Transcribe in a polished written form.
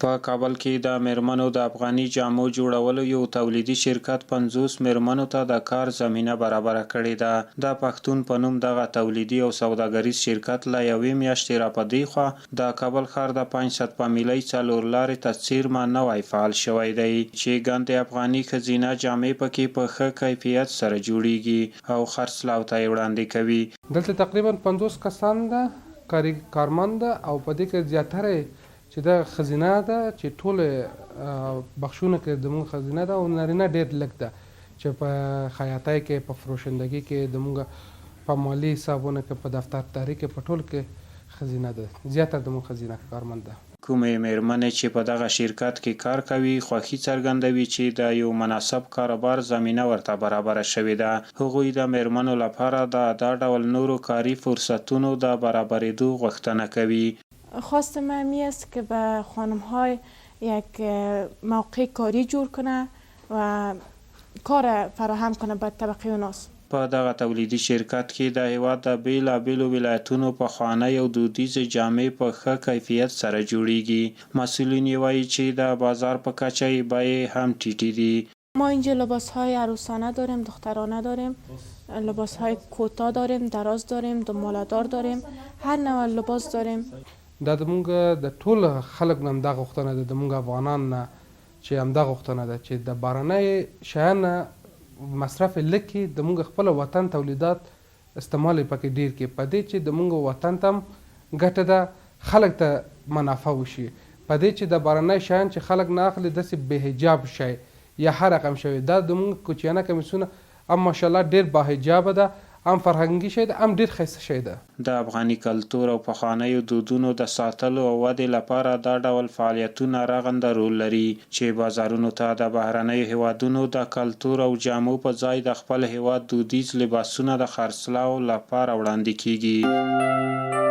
په کابل کې د مېرمنو د افغاني جامو جوړولو یو تولیدي شرکت 50 مېرمنو ته د کار زمینه برابره کړې ده. د پښتون په نوم دغه تولیدي او سوداګریز شرکت له یوې میاشتې راپه دېخوا د کابل ښار د پنجصد فامیلۍ څلورلارې ته څېرمه نوی فعال شوی دی، چې ګاندې افغاني ښځینه جامې پکې په ښه کیفیت سره جوړېږي او خرڅلاو ته یې وړاندې کوي. دلته تقریبا 50 کسان ده کاري کارمند ده او په دې کې زیاتره یې چې دا ښځینه ده چې ټول بخشونه کې زموږ ښځینه ده او نارینه ډېر لږ ده چې په خیاطۍ کې په فروشندګي کې زموږ په مالي حسابونه کې په دفترداري کې په ټول کې ښځینه ده زیاته زموږ ښځینه کارمند ده. کومې مېرمنې چې په دغه شرکت کې کار کوي، خوښي څرګندوي چې د یو مناسب کاروبار زمینه ورته برابره شوې ده. هغوی د مېرمنو لپاره د دا ډول نورو کاري فرصتونو د برابرېدو غوښتنه کوي. خواست ما می است که به خانم های یک موقع کاری جور کنه و کار فراهم کنه به طبقه اوناس. په دغه تولیدي شرکت کې د هېواد د بېلا بېلو ولایتونو پخوانۍ او دودیزې جامې په ښه کیفیت سره جوړېږي. مسؤلین یې وايي چې د بازار په کچه یې بیې هم ټیټې دي. ما اینجا لباس های عروسانه داریم، دخترانه داریم، لباس های کوتاه داریم، دراز داریم، دنباله دار داریم، هر نوع لباس داریم. دا زمونږ د ټول خلک نه همدا غوښتنه ده، زمونږ افغانان نه چې همدا غوښتنه ده چې د بهرنی شیان نه مصرف یې لږ کړي، زمونږ خپل وطن تولیدات استعمال یې پکې ډیر کړي، په دې چې زمونږ وطن ته هم ګټه ده، خلک ته منافع وشي، په دې چې دا بهرنی شیان چې خلک نه اخلي داسې بې حجاب شی یا هر رقم شی وي، دا زمونږ کوچیانه کمیسونه هم ماشاءالله ډیر با حجابه ده، هم فرهنګي شی ده، هم ډیر ښایسته شی ده. د افغاني کلتور او پخوانیو دودونو د ساتلو او ودې لپاره دا ډول فعالیتونه رغنده رول لري، چې بازارونو ته د بهرنیو هېوادونو د کلتور او جامو په ځای د خپل هېواد دودیز لباسونه د خرڅلاو لپاره وړاندې کېږي.